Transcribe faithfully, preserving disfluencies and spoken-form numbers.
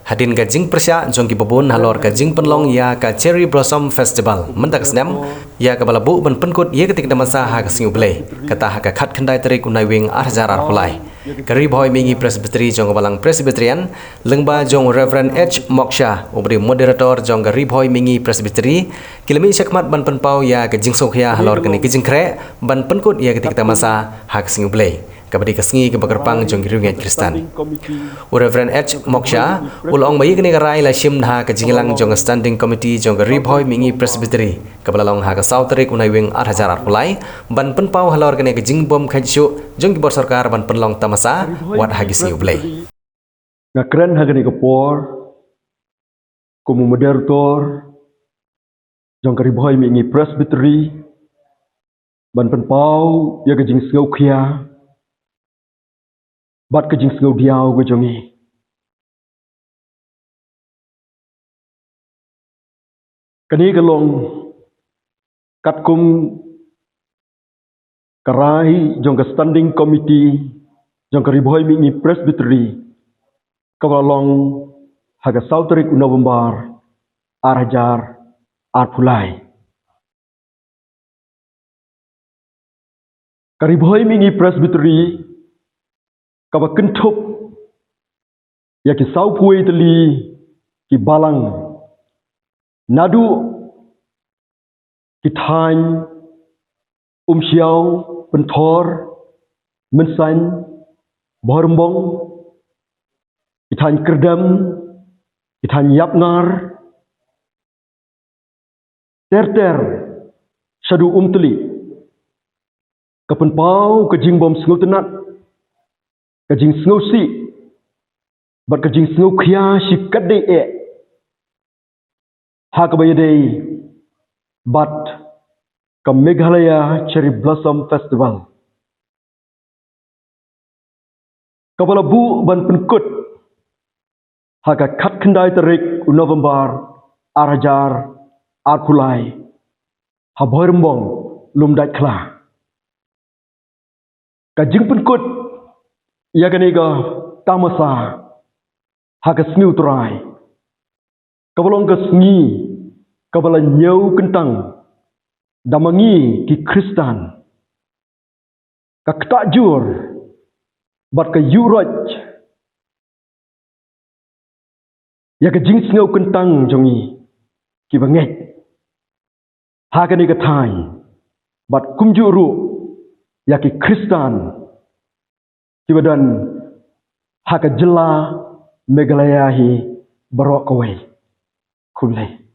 Hadien ka jingpyrshah jong kiba bun halor ka jingpynlong ïa ka Cherry Blossom Festival mynta ka snem, ïa kaba la buh ban pynkut ïa katei ka tamasa ha ka Sngi U Blei, kata ha ka khatkhyndai tarik u Naiwieng ar hajar arphew lai. Ka Ri Bhoi Mihngi Presbytery jong ka Balang Presbyterian, lyngba jong u Reverend H Moksha, uba dei u Moderator jong ka Ri Bhoi Mihngi Presbytery, ki la mih shakhmat ban pynpaw ïa ka jingsngewkhia halor kane ka jingkhreh ban pynkut ïa katei ka tamasa ha ka Sngi U Blei, kaba dei ka sngi kaba kyrpang jong ki riewngeit Khristan. U Reverend H Moksha u la ong ba ïa kane ka rai la shim ha ka jingïalang jong ka Standing Committee jong ka Ri Bhoi Mihngi Presbytery, kaba la long ha ka saw tarik u Naiwieng ar hajar arphew lai, ban pynpaw halor kane ka jingbym kheiñ shuh jong ki bor sorkar ban pynlong tamasa wat ha ki Sngi U Blei. Nga kren ha kane ka por kum u Moderator jong ka Ri Bhoi Mihngi Presbytery ban pynpaw ïa ka jingsngewkhia bad ka jingsngewdiaw ka jong ngi. Kane ka long katkum ka rai jong ka Standing Committee jong ka Ri Bhoi Mihngi Presbytery, kaba la long ha ka saw tarik u November ar hajar arphew lai. Ka Ri Bhoi Mihngi Presbytery kaba kynthup ïa ki sawphew wei tylli ki balang, naduh ki thaiñ Umshiaw, Pynthor, Mynsain, Bhoirymbong, ki thaiñ Kyrdem, ki thaiñ Ïapngar, ter ter shaduh Umtali, ka pynpaw ka jingbym sngewtynnad, ka jingsngewsih bad ka jingsngewkhia shikatdei eh ha kaba ïadei bad ka Meghalaya Cherry Blossom Festival, kaba la buh ban pynkut ha ka khatkhyndai tarik u November ar hajar arphew lai ha Bhoirymbong, Lumdaitkhla. Ka jingpynkut ïa kane ka tamasa ha ka Sngi U Trai, kaba long ka sngi kaba la ñiew kyntang da ma ngi ki Khristan, ka ktah jur bad ka ïuhroit ïa ka jingsngew kyntang jong ngi kiba ngeit ha kane ka thaiñ, bad kumjuh ruh ïa ki Khristan kiba don ha ka jylla Meghalaya hi baroh kawei. Khublei.